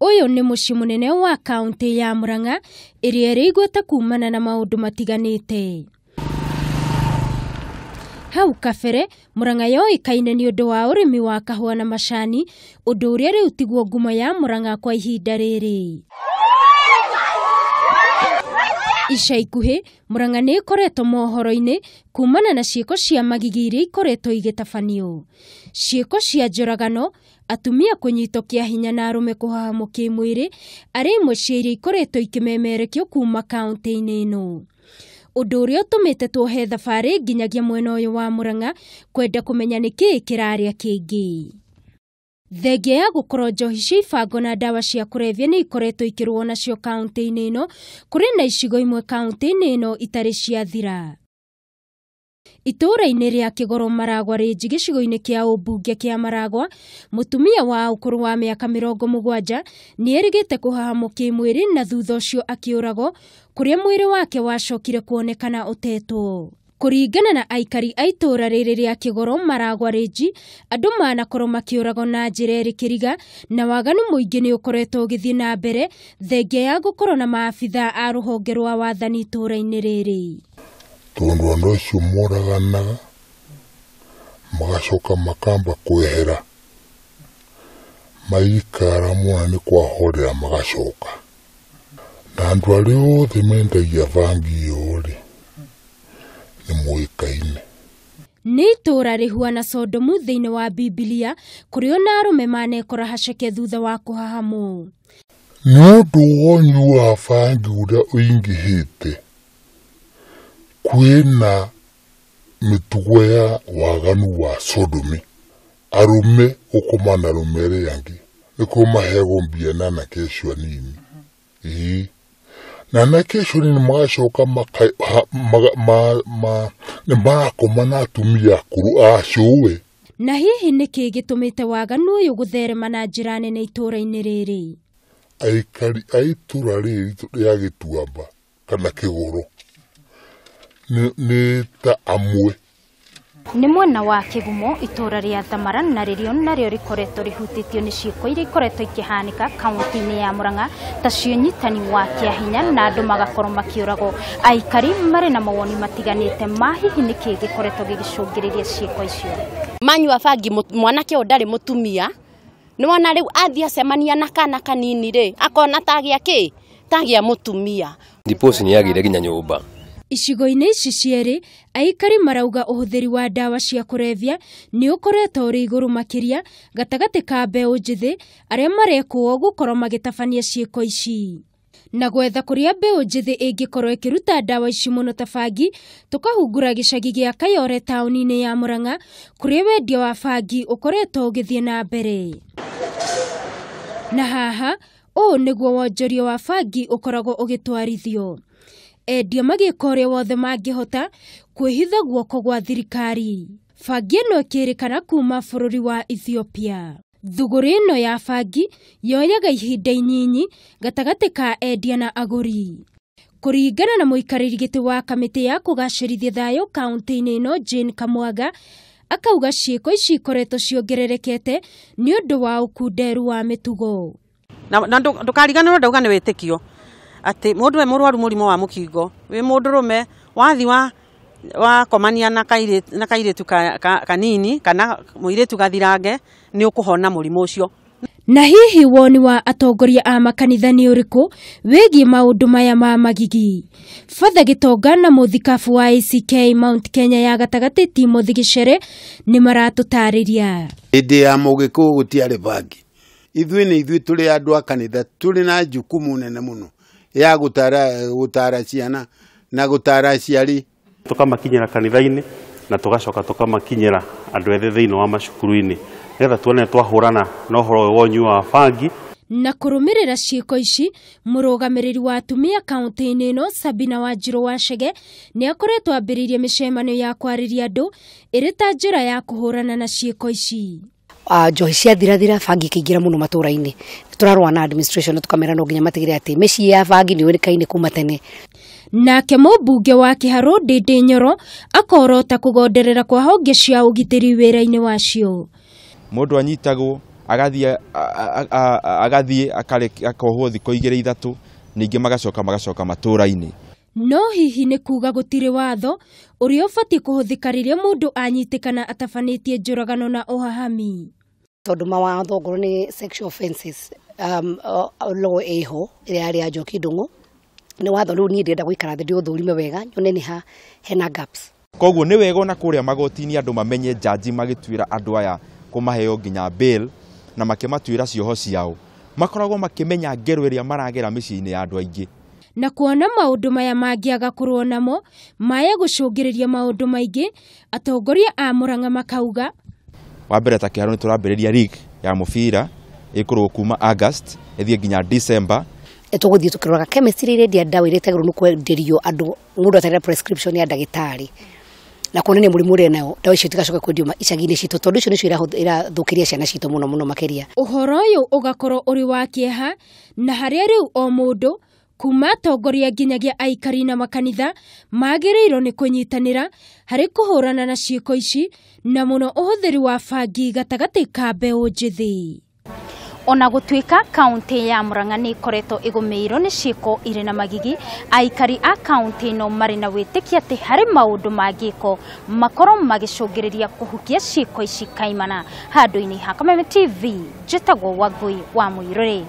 Ũyũ nĩ mũciĩ mũnene wa kaũntĩ ya Murang'a ĩrĩa ĩrĩ igweta kumana na maũndũ matiganĩte. Hau kabere Murang'a yoĩkaine nĩ ũndũ wa ũrĩmi wa kahũa na macani, ũndũ ũrĩa rĩu tiguo ngumo ya Murang'a kwa ihinda rĩrĩ. Ica ikuhĩ Murang'a nĩ ĩkoretwo mohoro-inĩ kumana na ciĩko cia magigi iria ikoretwo igĩtabanio. Ciĩko cia njũragano, atumia kũnyitwo kĩa hinya na arũme kũhahamwo kĩmwĩrĩ arĩ imwe cia iria ikoretwo ikĩmemerekio kuma kaũntĩ-inĩ ĩno. Ũndũ ũrĩa ũtũmĩte tuohe thabarĩ nginyagia mwena ũyũ wa Murang'a kwenda kũmenya nĩkĩĩ kĩrarĩa kĩngĩ. Thengia ya gũkorwo njohi cia ibango na ndawa cia kũrebia nĩ ikoretwo ikĩrũo nacio kaũntĩ-inĩ ĩno, kũrĩ na icigo imwe kaũntĩ-inĩ ĩno itarĩ ciathira. Itũũra-inĩ rĩa Kĩgoro Maragwa Rĩnji gĩcigo-inĩ kĩa ũmbunge kĩa Maragwa, mũtumia wa ũkũrũ wa mĩaka 70 nĩ erĩgĩte kũhahamwo kĩmwĩrĩ na thutha ũcio akĩũragwo, kũrĩa mwĩrĩ wake wacokire kuonekana ũtetwo. Kũringana na aikari a itũũra rĩrĩ rĩa Kĩgoro Maragwa Rĩnji, andũ manakorwo makĩũragwo na njĩra ĩrĩ kĩriga na waganu mũingĩ nĩ ũkoretwo ũgĩthiĩ na mbere thengia ya gũkorwo na maabithaa a rũhonge rwa wathani itũũra-inĩ rĩrĩ. Tondũ andũ acio moraganaga magacoka makamba kwehera maikara mona nĩ kwahorera magacoka, na andũ arĩa othe mendagia bangi ĩyo rĩ nĩ moĩkaine. Nĩ itũũra rĩhuana Sodomu thĩinĩ wa Bibilia kũrĩa ona arũme manekora haceke thutha wa kũhahamwo. Nĩ ũndũ wa ũnyui wa bangi ũrĩa ũingĩhĩte, kwĩna mĩtugo ya waganu wa sodomy, arũme gũkoma na arũme arĩa angĩ nĩkuo maheagwo mbia na anake acio anini. Ĩĩ, na anake acio anini magacoka nĩ marakoma na atumia akũrũ a cũwe. Na hihi nĩkĩ gĩtũmĩte waganu ũyũ gũtherema na njĩra nene itũũra-inĩ rĩrĩ? Aikari a itũũra rĩrĩ rĩa Gĩtuamba kana Kĩgoro nĩ ta amwe. Nĩ mwena wa Kĩgumo itũũra rĩa Thamara na rĩrĩo narĩo rĩkoretwo rĩhutĩtio nĩ ciĩko iria ikoretwo ikĩhanĩka kaũntĩ-inĩ ya Murang'a ta ciũnyitani wa kĩahinya na andũ magakorwo makĩũragwo. Aikari marĩ na mawoni matiganĩte ma hihi nĩkĩ gĩkoretwo gĩgĩcũngĩrĩria ciĩko icio. Manyua bangi mwanake ũyũ ndarĩ mũtumia, nĩwona rĩu athiĩ acemania na kana kanini rĩ akona tagĩa kĩ tagĩa mũtumia. Diposi nĩ yagĩire nginya nyũmba. Icigo-inĩ ici cierĩ aikari marauga ũhũthĩri wa ndawa cia kũrebia nĩ ũkoretwo ũrĩ igũrũ makĩria gatagatĩ ka mbeũ njĩthĩ arĩa marekwo gũkorwo magĩtabania ciĩko ici. Na gwetha kũrĩa mbeũ njĩthĩ ĩngĩkorwo ĩkĩruta ndawa ici mũno ta bangi, tũkahungura gĩcagi gĩa Kayore taũni-inĩ ya Murang'a kũrĩa wendia wa bangi ũkoretwo ũgĩthiĩ na mbere. Na haha ũũ nĩguo wonjoria wa bangi ũkoragwo ũgĩtwarithio. Endia magĩka ũrĩa wothe mangĩhota kwĩhitha guoko gwa thirikari. Bangi ĩno ĩkĩrĩkana kuma bũrũri wa Ethiopia. Thũgũrĩ ĩno ya bangi yoyaga ihinda inyinyi gatagatĩ ka endia na agũri. Kũringana na mũikarĩri gĩtĩ wa kamĩtĩ ya kũgacĩrithia thayũ kaũntĩ-inĩ ĩno Jane Kamwaga, akauga ciĩko ici ikoretwo ciongererekete nĩ ũndũ wa ũkunderu wa mĩtugo. Na ndũkariganĩrwo ndauga nĩ wĩtĩkio atĩ mũndũ we mũrwaru mũrimũ wa mũkingo wĩ mũndũrũme wathi wa wakomania na kairĩtu kanini kana mũirĩtu gathirange nĩ ũkũhona mũrimũ ũcio. Na hihi woni wa atongoria a makanitha nĩ ũrĩkũ wĩgiĩ maũndũ maya ma magigi? Father Gĩtonga na mũthikabu wa ACK Mount Kenya ya gatagatĩ Timothy Gĩcere nĩ maratũtarĩria. Hĩndĩ ya mũgĩkũyũ gũtiarĩ bangi. Ithuĩ nĩ ithuĩ tũrĩ andũ a kanitha tũrĩ na jukumu nene mũno ya gũtara ciana na gũtara aciari. Tũkamakinyĩra kanitha-inĩ na tũgacoka tũkamakinyĩra andũ ethĩ thĩinĩ wa macukuru-inĩ nĩgetha tuone twahũrana na ũhoro ũyũ wa ũnyui wa bangi. Na kũrũmĩrĩra ciĩko ici, mũrũgamĩrĩri wa atumia kaũntĩ-inĩ ĩno Sabina Wanjirũ wa Chege nĩ akoretwo ambĩrĩirie mĩcemanio ya kwarĩria andũ ĩrĩ ta njĩra ya kũhũrana na ciĩko ici. Njohi ciathirathira bangi ĩkĩingĩra mũno matũra-inĩ. Tũrarũa na administration na tũkamera no nginya matigĩrĩre atĩ mĩciĩ ya bangi nĩ yũĩkaine kuma tene. Nake mũmbunge wa Kĩharũ Ndĩndĩ Nyoro akorota kũgonderera kwa honge cia ũgitĩri wĩra-inĩ wacio. Mũndũ anyitagwo Agathiĩ agathiĩ akohwo thikũ 2 3, ningĩ magacoka matũũra-inĩ. No hihi nĩ kuga gũtirĩ watho ũrĩa ũbatiĩ kũhũthĩka rĩrĩa mũndũ anyitĩkana atabanĩtie njũragano na ũhahami? Tondũ mawatho ngorwo nĩ sexual offences law ĩho ĩrĩa yarĩ ya Njoki Ndung'u nĩ watho rĩu niĩ ndĩrenda gũikara thĩ ndĩũthũrime wega nyone nĩ ha hena gaps. Koguo nĩ wega ona kũrĩa magoti-inĩ andũ mamenye jaji magĩtuĩra andũ aya kũmaheo nginya bail na makĩmatuĩra cioho ciao, makoragwo makĩmenya ngero ĩrĩa maragera mĩciĩ-inĩ ya andũ aingĩ. Na kuona maũndũ maya mangĩaga kũrũo namo maya gũcũngĩrĩria maũndũ maingĩ, atongoria a Murang'a makauga wa mbere ta Kĩharũ nĩ tũrambĩrĩria league ya mũbira ĩkũrwo kuma August ĩthiĩ nginya December. Tũgũthiĩ tũkĩroraga chemistry ĩrĩa ĩrendia ndawa iria itagĩrĩirwo nĩ kwenderio andũ mũndũ atarĩ na prescription ya ndagĩtarĩ na kuonania mũrimũ ũrĩa nayo ndawa icio itigacoka kwendio icagi-inĩ citũ tondũ icio nĩcio irathũkĩria ciana citũ mũno mũno makĩria. Ũhoro ũyũ ũgakorwo ũrĩ wa kĩeha na harĩa rĩu o mũndũ kuma atongoria nginyagia aikari na makanitha magĩrĩirwo nĩ kũnyitanĩra harĩ kũhũrana na ciĩko ici na mũno ũhũthĩri wa bangi gatagatĩ ka mbeũ njĩthĩ. Ona gũtuĩka kaunti ya Murang'a nĩ ĩkoretwo ĩgũmĩirwo nĩ ciĩko irĩ na magigi, aikari a kaunti ĩno marĩ na wĩtĩkio atĩ harĩ maũndũ mangĩkwo makorwo magĩcũngĩrĩria kũhukia ciĩko ici kaimana. Handũ-inĩ ha Kameme TV, njĩtagwo Wangui wa Mũirũrĩ.